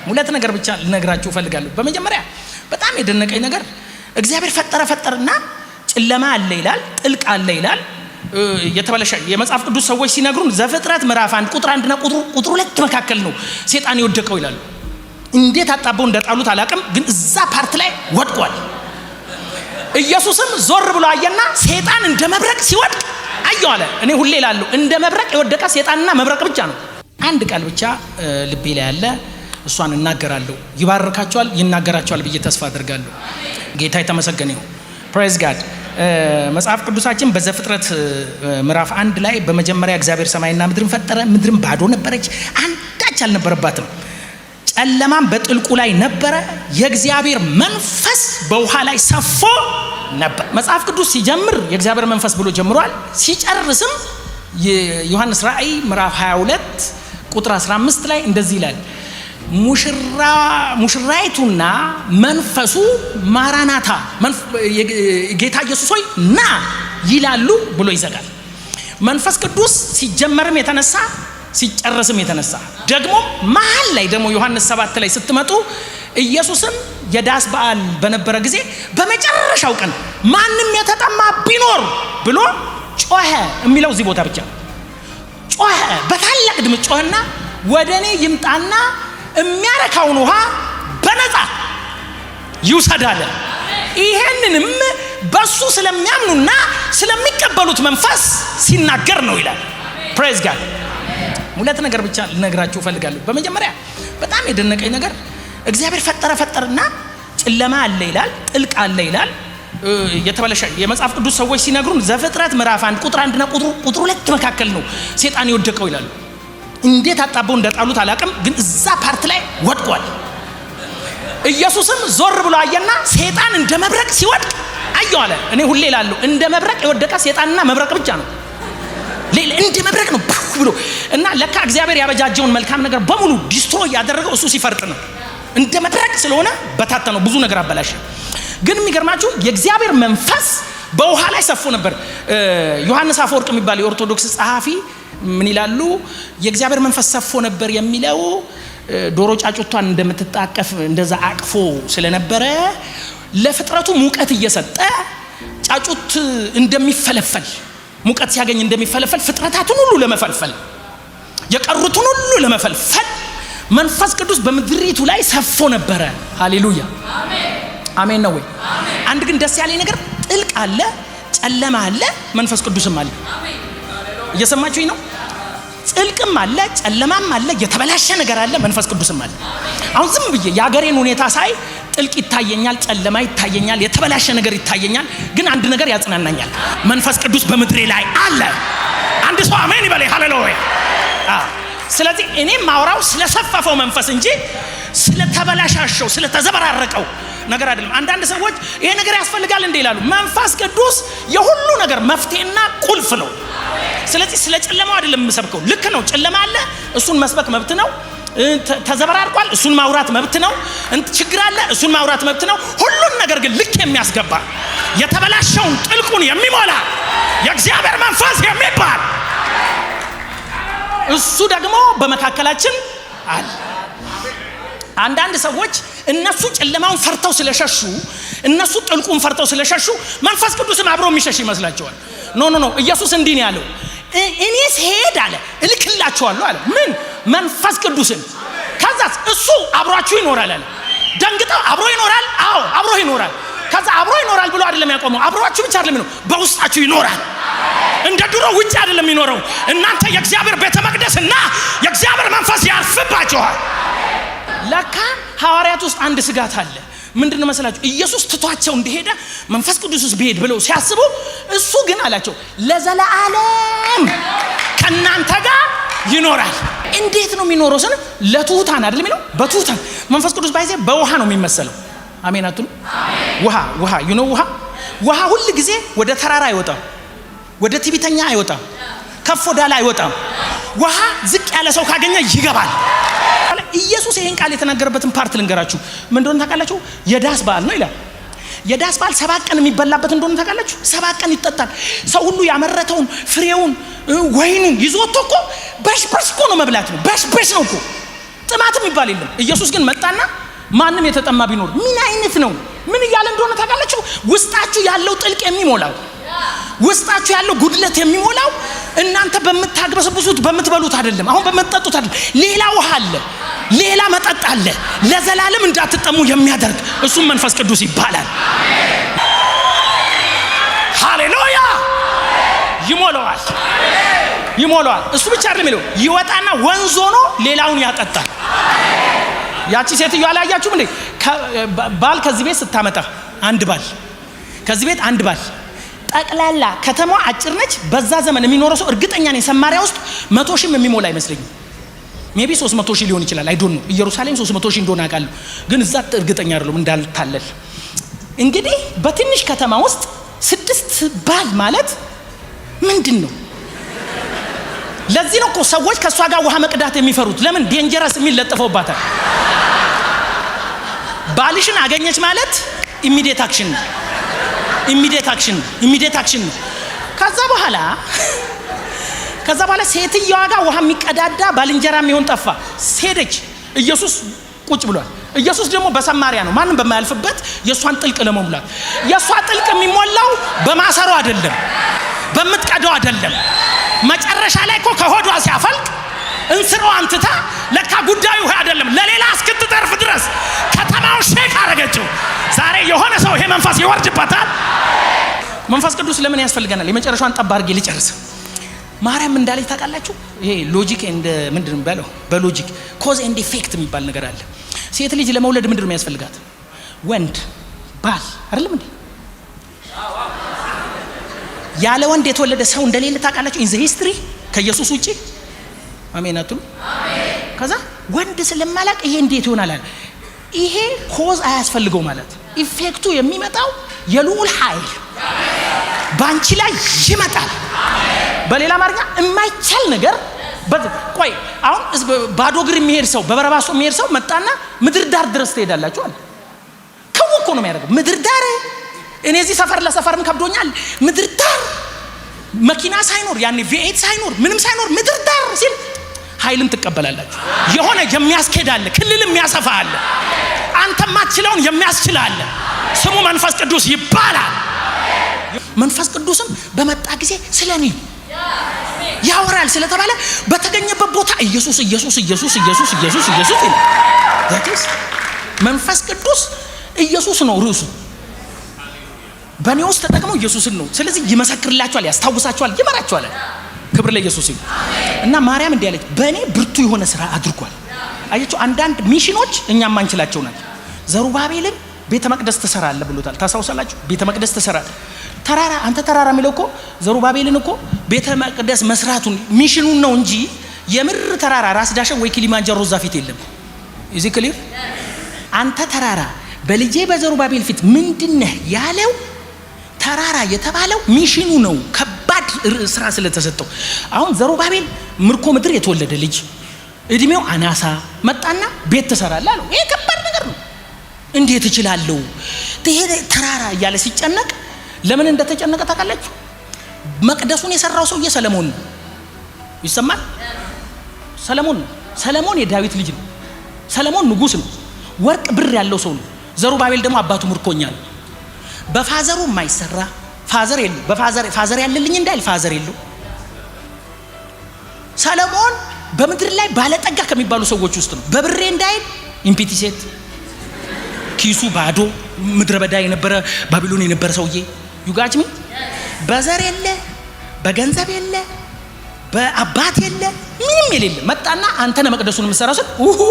ሁለት ነገር ብቻ ልነግራችሁ እፈልጋለሁ። በመጀመሪያ በጣም የደነቀኝ ነገር እግዚአብሔር ፈጠረ ፈጠረና ጨለማ አለ ይላል፣ ጥልቅ አለ ይላል። የተበለሸ የመጽሐፍ ቅዱስ ሰዎች ሲነግሩን ዘፍጥረት ምዕራፍ 1 ቁጥር 1 እና ቁጥር 2 መካከል ነው ሴጣን የወደቀው ይላሉ። እንዴት አጣበው እንደጣሉት አላቅም፣ ግን እዛ part ላይ ወድቋል። ኢየሱስም ዞር ብሎ አየና ሴጣን እንደ መብረቅ ሲወድቅ አየው አለ። እኔ ሁሌ እላለሁ እንደ መብረቅ የወደቀ ሴጣንና መብረቅ ብቻ ነው። አንድ ቃል ብቻ ልቤ ላይ ያለ እሷን እናገራለሁ። ይባርካቸዋል፣ ይናገራቸዋል ብዬ ተስፋ አድርጋለሁ። ጌታ የተመሰገነ ይሁን። Praise God። መጽሐፍ ቅዱሳችን በዘፍጥረት ምዕራፍ 1 ላይ በመጀመሪያ እግዚአብሔር ሰማይና ምድርን ፈጠረ፣ ምድርም ባዶ ነበረች፣ አንዳች አልነበረባትም፣ ጨለማም በጥልቁ ላይ ነበረ፣ የእግዚአብሔር መንፈስ በውሃ ላይ ሰፎ ነበር። መጽሐፍ ቅዱስ ሲጀምር የእግዚአብሔር መንፈስ ብሎ ጀምሯል። ሲጨርስም የዮሐንስ ራእይ ምዕራፍ 22 ቁጥር 15 ላይ እንደዚህ ይላል፣ ሙሽራይቱና መንፈሱ ማራናታ ጌታ ኢየሱስ ሆይ ና ይላሉ ብሎ ይዘጋል። መንፈስ ቅዱስ ሲጀመርም የተነሳ ሲጨርስም የተነሳ ደግሞ መሃል ላይ ደግሞ ዮሐንስ 7 ላይ ስትመጡ ኢየሱስም የዳስ በዓል በነበረ ጊዜ በመጨረሻው ቀን ማንም የተጠማ ቢኖር ብሎ ጮኸ የሚለው እዚህ ቦታ ብቻ ጮኸ፣ በታላቅ ድምፅ ጮኸና ወደኔ ይምጣና የሚያረካውን ውሃ በነፃ ይውሰድ አለ። ይሄንንም በሱ ስለሚያምኑና ስለሚቀበሉት መንፈስ ሲናገር ነው ይላል። Praise God። ሁለት ነገር ብቻ ልነግራችሁ እፈልጋለሁ። በመጀመሪያ በጣም የደነቀኝ ነገር እግዚአብሔር ፈጠረ ፈጠረና ጨለማ አለ ይላል፣ ጥልቅ አለ ይላል። የተበለሸ የመጽሐፍ ቅዱስ ሰዎች ሲነግሩን ዘፍጥረት ምዕራፍ 1 ቁጥር 1 እና ቁጥር 2 መካከል ነው ሴጣን የወደቀው ይላሉ። እንዴት አጣበው እንደጣሉት አላቅም፣ ግን እዛ part ላይ ወድቋል። ኢየሱስም ዞር ብሎ አየና ሴጣን እንደ መብረቅ ሲወድቅ አየው አለ። እኔ ሁሌ እላለሁ እንደ መብረቅ የወደቀ ሴጣንና መብረቅ ብቻ ነው። ሌላ እንደ መብረቅ ነው ብሎ እና ለካ እግዚአብሔር ያበጃጀውን መልካም ነገር በሙሉ destroy ያደረገው እሱ ሲፈርጥ ነው። እንደ መብረቅ ስለሆነ በታተነው፣ ብዙ ነገር አበላሸ። ግን የሚገርማችሁ የእግዚአብሔር መንፈስ በውሃ ላይ ሰፎ ነበር። ዮሐንስ አፈወርቅ የሚባል የኦርቶዶክስ ጸሐፊ ምን ይላሉ? የእግዚአብሔር መንፈስ ሰፎ ነበር የሚለው ዶሮ ጫጩቷን እንደምትጣቀፍ እንደዛ አቅፎ ስለነበረ ለፍጥረቱ ሙቀት እየሰጠ ጫጩት እንደሚፈለፈል ሙቀት ሲያገኝ እንደሚፈለፈል ፍጥረታቱን ሁሉ ለመፈልፈል የቀሩትን ሁሉ ለመፈልፈል መንፈስ ቅዱስ በምድሪቱ ላይ ሰፎ ነበረ። ሃሌሉያ አሜን ነው ወይ? አንድ ግን ደስ ያለኝ ነገር ጥልቅ አለ፣ ጨለማ አለ፣ መንፈስ ቅዱስም አለ። እየሰማችሁኝ ነው? ጥልቅም አለ፣ ጨለማም አለ፣ የተበላሸ ነገር አለ፣ መንፈስ ቅዱስም አለ። አሁን ዝም ብዬ የሀገሬን ሁኔታ ሳይ ጥልቅ ይታየኛል፣ ጨለማ ይታየኛል፣ የተበላሸ ነገር ይታየኛል። ግን አንድ ነገር ያጽናናኛል፣ መንፈስ ቅዱስ በምድሬ ላይ አለ። አንድ ሰው አሜን ይበል። ሃሌሉያ። ስለዚህ እኔ ማውራው ስለሰፈፈው መንፈስ እንጂ ስለተበላሻሸው ስለተዘበራረቀው ነገር አይደለም። አንዳንድ ሰዎች ይሄ ነገር ያስፈልጋል እንዴ ይላሉ። መንፈስ ቅዱስ የሁሉ ነገር መፍትሄና ቁልፍ ነው። ስለዚህ ስለ ጨለማው አይደለም የምሰብከው። ልክ ነው፣ ጨለማ አለ፣ እሱን መስበክ መብት ነው። ተዘበራርቋል፣ እሱን ማውራት መብት ነው። ችግር አለ፣ እሱን ማውራት መብት ነው። ሁሉን ነገር ግን ልክ የሚያስገባ የተበላሸውን ጥልቁን የሚሞላ የእግዚአብሔር መንፈስ የሚባል እሱ ደግሞ በመካከላችን አለ። አንዳንድ ሰዎች እነሱ ጨለማውን ፈርተው ስለሸሹ፣ እነሱ ጥልቁን ፈርተው ስለሸሹ መንፈስ ቅዱስም አብሮ የሚሸሽ ይመስላቸዋል። No no no፣ ኢየሱስ እንዲህ ነው ያለው፣ እኔ ስሄድ አለ እልክላችኋለሁ አለ። ምን? መንፈስ ቅዱስን። ከዛስ እሱ አብሯችሁ ይኖራል አለ። ደንግጠው አብሮ ይኖራል? አዎ አብሮ ይኖራል። ከዛ አብሮ ይኖራል ብሎ አይደለም ያቆመው፣ አብሯችሁ ብቻ አይደለም ነው፣ በውስጣችሁ ይኖራል። እንደ ድሮ ውጭ አይደለም የሚኖረው። እናንተ የእግዚአብሔር ቤተ መቅደስና የእግዚአብሔር መንፈስ ያርፍባችኋል። ለካ ሐዋርያት ውስጥ አንድ ስጋት አለ። ምንድነው መሰላችሁ? ኢየሱስ ትቷቸው እንደሄደ መንፈስ ቅዱስስ ቢሄድ ብለው ሲያስቡ እሱ ግን አላቸው ለዘላለም ከናንተ ጋር ይኖራል። እንዴት ነው የሚኖረው ስል ለትሑታን አይደል የሚለው? በትሑታን መንፈስ ቅዱስ ባይዜ በውሃ ነው የሚመሰለው። አሜን አትሉ? ውሃ ውሃ you know ውሃ ውሃ ሁል ጊዜ ወደ ተራራ አይወጣም፣ ወደ ትዕቢተኛ አይወጣም፣ ከፍ ወዳለ አይወጣም። ውሃ ዝቅ ያለ ሰው ካገኘ ይገባል። ኢየሱስ ይሄን ቃል የተናገረበትን part ልንገራችሁ። ምን እንደሆነ ታውቃላችሁ? የዳስ በዓል ነው ይላል። የዳስ በዓል 7 ቀን የሚበላበት እንደሆነ ታውቃላችሁ? 7 ቀን ይጠጣል። ሰው ሁሉ ያመረተውን ፍሬውን ወይኑን ይዞ ወጥቶ እኮ በሽበሽ እኮ ነው መብላት ነው። በሽበሽ ነው እኮ። ጥማት የሚባል የለም። ኢየሱስ ግን መጣና ማንም የተጠማ ቢኖር ምን አይነት ነው? ምን እያለ እንደሆነ ታውቃላችሁ? ውስጣችሁ ያለው ጥልቅ የሚሞላው፣ ውስጣችሁ ያለው ጉድለት የሚሞላው እናንተ በምታግበሰብሱት በምትበሉት አይደለም፣ አሁን በምትጠጡት አይደለም። ሌላ ውሃ አለ፣ ሌላ መጠጥ አለ፣ ለዘላለም እንዳትጠሙ የሚያደርግ፣ እሱም መንፈስ ቅዱስ ይባላል። ሃሌሉያ! ይሞላዋል፣ ይሞላዋል። እሱ ብቻ አይደለም የሚለው፣ ይወጣና ወንዝ ሆኖ ሌላውን ያጠጣል። ያቺ ሴትዮ አላያችሁም እንዴ? ባል ከዚህ ቤት ስታመጣ፣ አንድ ባል ከዚህ ቤት፣ አንድ ባል ጠቅላላ ከተማዋ አጭር ነች። በዛ ዘመን የሚኖረው ሰው እርግጠኛ ነኝ ሰማሪያ ውስጥ 100,000ም የሚሞላ አይመስለኝም። Maybe 300,000 ሊሆን ይችላል። I don't know። ኢየሩሳሌም 300,000 እንደሆነ አውቃለሁ፣ ግን እዛ እርግጠኛ አይደለሁም እንዳልታለል። እንግዲህ በትንሽ ከተማ ውስጥ ስድስት ባል ማለት ምንድን ነው? ለዚህ ነው እኮ ሰዎች ከእሷ ጋር ውሃ መቅዳት የሚፈሩት። ለምን? Dangerous የሚል ለጥፈውባታል። ባልሽን አገኘች ማለት immediate action ነው። Immediate action ነው። Immediate action ነው። ከዛ በኋላ ሴትየዋ ጋር ውሃ የሚቀዳዳ ባልንጀራ የሚሆን ጠፋ። ሄደች። ኢየሱስ ቁጭ ብሏል። ኢየሱስ ደግሞ በሰማሪያ ነው፣ ማንም በማያልፍበት የእሷን ጥልቅ ለመሙላት። የእሷ ጥልቅ የሚሞላው በማሰሮ አይደለም፣ በምትቀዳው አይደለም። መጨረሻ ላይ እኮ ከሆዷ ሲያፈልቅ እንስራዋን ትታ ለካ ጉዳዩ ውሃ አይደለም፣ ለሌላ እስክትተርፍ ድረስ ከተማውን shake አረገችው። ዛሬ የሆነ ሰው ይሄ መንፈስ ይወርድበታል። መንፈስ ቅዱስ ለምን ያስፈልገናል? የመጨረሻዋን ጠብ አድርጌ ልጨርስ። ማርያም እንዳለች ታውቃላችሁ? ይሄ logic and ምንድን ነው የሚባለው? በ logic cause and effect የሚባል ነገር አለ። ሴት ልጅ ለመውለድ ምንድን ነው የሚያስፈልጋት? ወንድ ባል አይደለም እንዴ? ያለ ወንድ የተወለደ ሰው እንደሌለ ታውቃላችሁ? In the history ከኢየሱስ ውጪ። አሜን አትሉ? ከዛ ወንድ ስለማላቅ ይሄ እንዴት ይሆናል አለ። ይሄ cause አያስፈልገው ማለት effect ኡ የሚመጣው የልዑል ኃይል በአንቺ ላይ ይመጣል። በሌላ አማርኛ የማይቻል ነገር። ቆይ፣ አሁን ባዶ እግር የሚሄድ ሰው፣ በበረባሶ የሚሄድ ሰው መጣና ምድር ዳር ድረስ ትሄዳላችሁ አለ። ክው እኮ ነው የሚያደርገው። ምድር ዳር፣ እኔ እዚህ ሰፈር ለሰፈርም ከብዶኛል። ምድር ዳር መኪና ሳይኖር፣ ያኔ V8 ሳይኖር፣ ምንም ሳይኖር ምድር ዳር ሲል ኃይልን ትቀበላላችሁ። የሆነ የሚያስኬድ አለ፣ ክልል የሚያሰፋ አለ፣ አንተ ማትችለውን የሚያስችል አለ። ስሙ መንፈስ ቅዱስ ይባላል። መንፈስ ቅዱስም በመጣ ጊዜ ስለ እኔ ያወራል ስለተባለ በተገኘበት ቦታ ኢየሱስ፣ ኢየሱስ፣ ኢየሱስ፣ ኢየሱስ፣ ኢየሱስ፣ ኢየሱስ ይላል። መንፈስ ቅዱስ ኢየሱስ ነው ርዕሱ። በእኔ ውስጥ ተጠቅመው ኢየሱስን ነው። ስለዚህ ይመሰክርላችኋል፣ ያስታውሳችኋል፣ ይመራችኋል። ክብር ለኢየሱስ ይሁን። እና ማርያም እንዲህ አለች፣ በእኔ ብርቱ የሆነ ስራ አድርጓል። አያችሁ፣ አንዳንድ mission ኦች እኛ ማንችላቸው ናቸው። ዘሩባቤልን ቤተ መቅደስ ትሰራለህ ብሎታል። ታስታውሳላችሁ? ቤተ መቅደስ ትሰራለህ። ተራራ፣ አንተ ተራራ የሚለው እኮ ዘሩባቤልን እኮ ቤተ መቅደስ መስራቱን mission ኑን ነው እንጂ የምር ተራራ ራስ ዳሸን ወይ ኪሊማንጃሮ እዛ ፊት የለም። Is it clear? አንተ ተራራ በልጄ በዘሩባቤል ፊት ምንድነህ ያለው ተራራ የተባለው mission ኑ ነው። ከባድ ስራ ስለተሰጠው። አሁን ዘሩባቤል ምርኮ ምድር የተወለደ ልጅ፣ እድሜው አናሳ መጣና ቤት ትሰራለህ አለው። ይሄ ከባድ ነገር ነው። እንዴት እችላለሁ? ይሄ ተራራ እያለ ሲጨነቅ ለምን እንደተጨነቀ ታውቃላችሁ? መቅደሱን የሰራው ሰውዬ ሰለሞን ነው። ይሰማል? ሰለሞን ነው። ሰለሞን የዳዊት ልጅ ነው። ሰለሞን ንጉስ ነው። ወርቅ ብር ያለው ሰው ነው። ዘሩባቤል ደግሞ አባቱ ምርኮኛ ነው። በ father ኡ የማይሰራ፣ father የለው፣ በ father father ያለልኝ እንዳይል father የለው። ሰለሞን በምድር ላይ ባለጠጋ ከሚባሉ ሰዎች ውስጥ ነው። በብሬ እንዳይል empty set፣ ኪሱ ባዶ፣ ምድረ በዳ የነበረ፣ ባቢሎን የነበረ ሰውዬ፣ you got me? በዘር የለ፣ በገንዘብ የለ፣ በአባት የለ፣ ምንም የሌለ መጣና አንተ ነህ መቅደሱን የምትሰራው ስል ውሁ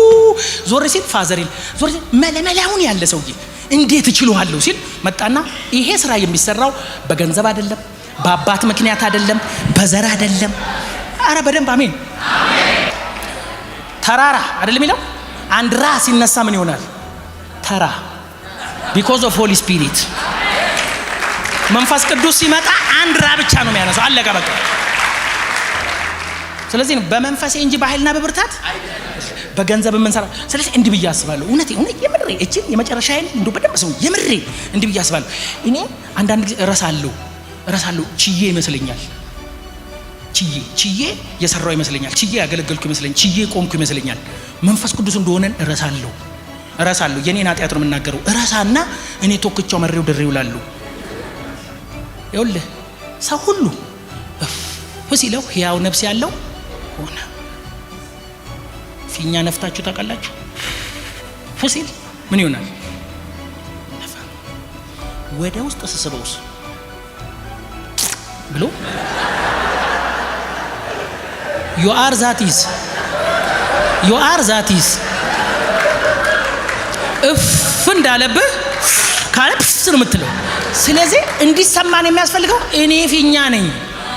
ዞር ሲል father የለ፣ ዞር ሲል መለመላውን ያለ ሰውዬ እንዴት እችለዋለሁ ሲል መጣና ይሄ ስራ የሚሰራው በገንዘብ አይደለም፣ በአባት ምክንያት አይደለም፣ በዘር አይደለም። አረ በደንብ አሜን። ተራራ አይደለም የሚለው፣ አንድ ራ ሲነሳ ምን ይሆናል? ተራ፣ because of Holy Spirit። መንፈስ ቅዱስ ሲመጣ አንድ ራ ብቻ ነው የሚያነሳው። አለቀ በቃ። ስለዚህ ነው በመንፈሴ እንጂ በኃይልና በብርታት በገንዘብ የምንሰራ። ስለዚህ እንዲህ ብዬ አስባለሁ። እውነት እውነት የምሬ እችን የመጨረሻዬን እንደው በደንብ ስሙ። የምሬ እንዲህ ብዬ አስባለሁ። እኔ አንዳንድ ጊዜ እረሳለሁ፣ እረሳለሁ። ችዬ ይመስለኛል። ችዬ ችዬ የሰራው ይመስለኛል፣ ችዬ ያገለገልኩ ይመስለኛል፣ ችዬ ቆምኩ ይመስለኛል። መንፈስ ቅዱስ እንደሆነን እረሳለሁ እረሳለሁ። የኔን ኃጢአት ነው የምናገረው። እረሳና እኔ ቶክቻው መሬው ድሬው እላለሁ። ይኸውልህ ሰው ሁሉ እፍ ሲለው ሕያው ነፍስ ያለው ሆነ። ፊኛ ነፍታችሁ ታውቃላችሁ? ፍ ሲል ምን ይሆናል? ወደ ውስጥ ስስበውስ ብሎ you are that is you are that is እፍ እንዳለብህ ካለ ፕስ ነው የምትለው። ስለዚህ እንዲሰማን የሚያስፈልገው እኔ ፊኛ ነኝ፣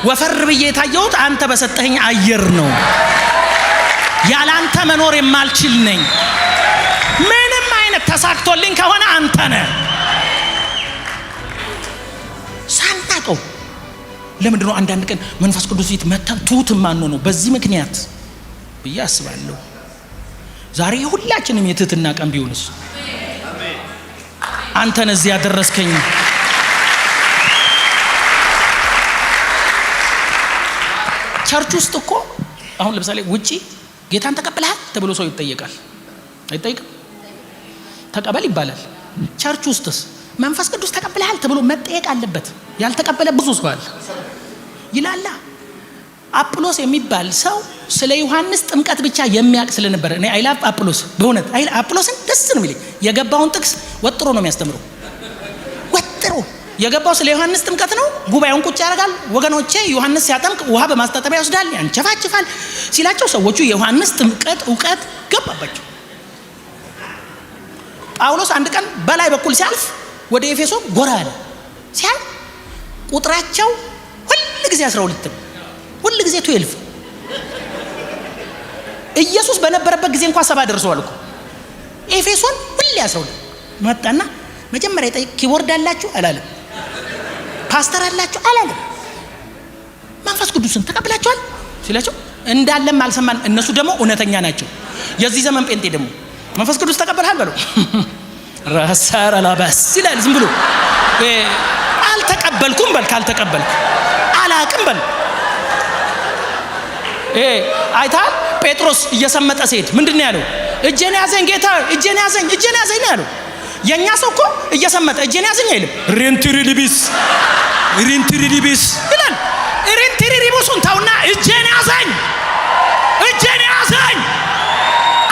ወፈር ብዬ የታየሁት አንተ በሰጠኸኝ አየር ነው። ያላንተ መኖር የማልችል ነኝ። ምንም አይነት ተሳክቶልኝ ከሆነ አንተ ነህ። ሳናቀው ለምንድን ነው አንዳንድ ቀን መንፈስ ቅዱስ ፊት መተን ትሁት ማንሆነው? በዚህ ምክንያት ብዬ አስባለሁ። ዛሬ የሁላችንም የትህትና ቀን ቢሆንስ? አንተን እዚህ ያደረስከኝ። Church ውስጥ እኮ አሁን ለምሳሌ ውጪ ጌታን ተቀብለሃል ተብሎ ሰው ይጠየቃል። አይጠይቅም? ተቀበል ይባላል። Church ውስጥስ መንፈስ ቅዱስ ተቀብለሃል ተብሎ መጠየቅ አለበት። ያልተቀበለ ብዙ ሰው አለ ይላላ። አጵሎስ የሚባል ሰው ስለ ዮሐንስ ጥምቀት ብቻ የሚያውቅ ስለነበረ እኔ I love አጵሎስ በእውነት I አጵሎስን ደስ ነው የሚለኝ። የገባውን ጥቅስ ወጥሮ ነው የሚያስተምረው። ወጥሮ የገባው ስለ ዮሐንስ ጥምቀት ነው። ጉባኤውን ቁጭ ያደርጋል። ወገኖቼ ዮሐንስ ሲያጠምቅ ውሃ በማስታጠቢያ ይወስዳል፣ ያንቸፋችፋል ሲላቸው ሰዎቹ የዮሐንስ ጥምቀት እውቀት ገባባቸው። ጳውሎስ አንድ ቀን በላይ በኩል ሲያልፍ ወደ ኤፌሶን ጎራ አለ። ሲያል ቁጥራቸው ሁል ጊዜ 12 ነው፣ ሁል ጊዜ 12። ኢየሱስ በነበረበት ጊዜ እንኳን 70 ደርሰዋል እኮ። ኤፌሶን ሁሌ 12 መጣና መጀመሪያ የጠየቅ keyboard አላችሁ አላለም፣ ፓስተር አላችሁ አላለም። መንፈስ ቅዱስን ተቀብላችኋል ሲላቸው እንዳለም አልሰማን። እነሱ ደግሞ እውነተኛ ናቸው። የዚህ ዘመን ጴንጤ ደግሞ መንፈስ ቅዱስ ተቀበልሃል በለው ረሰረ ላባስ ይላል። ዝም ብሎ አልተቀበልኩም በል፣ ካልተቀበልክ አላቅም በል። አይተሃል? ጴጥሮስ እየሰመጠ ሲሄድ ምንድን ነው ያለው? እጄን ያዘኝ ጌታ፣ እጄን ያዘኝ፣ እጄን ያዘኝ ነው ያለው። የእኛ ሰው እኮ እየሰመጠ እጄን ያዘኝ አይልም። ሬንትሪ ሊቢስ ሬንትሪ ሊቢስ ይላል። ሬንትሪ ሊቢሱን ተውና እጄን ያዘኝ፣ እጄን ያዘኝ፣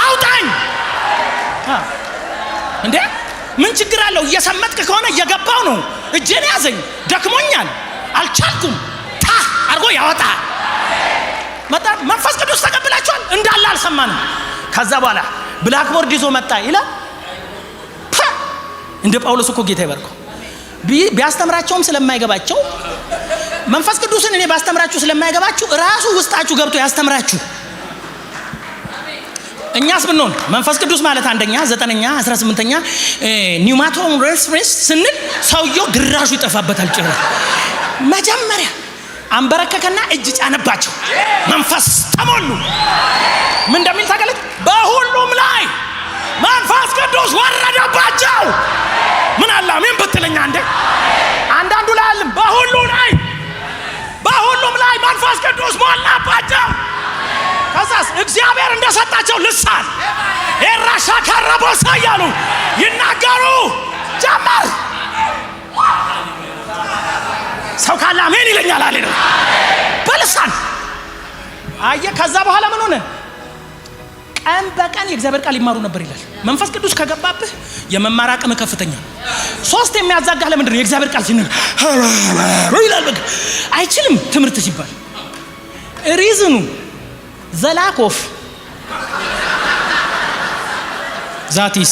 አውጣኝ። እንዴ ምን ችግር አለው? እየሰመጥክ ከሆነ እየገባው ነው። እጄን ያዘኝ፣ ደክሞኛል፣ አልቻልኩም፣ ታ አድርጎ ያወጣል። መጣ። መንፈስ ቅዱስ ተቀብላችኋል እንዳለ አልሰማንም። ከዛ በኋላ blackboard ይዞ መጣ ይላል። እንደ ጳውሎስ እኮ ጌታ ይባርከው ቢያስተምራቸውም ስለማይገባቸው መንፈስ ቅዱስን እኔ ባስተምራችሁ ስለማይገባችሁ ራሱ ውስጣችሁ ገብቶ ያስተምራችሁ። እኛስ ብንሆን መንፈስ ቅዱስ ማለት አንደኛ፣ 9ኛ፣ 18ኛ ኒውማቶም ሬስፕሬስ ስንል ሰውየው ድራሹ ይጠፋበታል። ጭራሽ መጀመሪያ አንበረከከና እጅ ጫነባቸው፣ መንፈስ ተሞሉ። ምን እንደሚል ታውቃለህ? በሁሉም ላይ መንፈስ ቅዱስ ወረደባቸው። ምን አለ አሜን ብትለኛ እንዴ? አንዳንዱ ላይ አለም፣ በሁሉ ላይ በሁሉም ላይ መንፈስ ቅዱስ ሞላባቸው። ከዛስ እግዚአብሔር እንደሰጣቸው ልሳን ኤራሻ ካራቦሳ እያሉ ይናገሩ ጀመር። ሰው ካለ አሜን ይለኛል አለ ነው በልሳን አየ። ከዛ በኋላ ምን ሆነ? ቀን በቀን የእግዚአብሔር ቃል ይማሩ ነበር ይላል። መንፈስ ቅዱስ ከገባብህ የመማር አቅም ከፍተኛ ነው። ሶስት የሚያዛጋህ ለምንድን ነው? የእግዚአብሔር ቃል ሲነገር ይላል። በቃ አይችልም ትምህርት ሲባል reason ኑ the lack of that is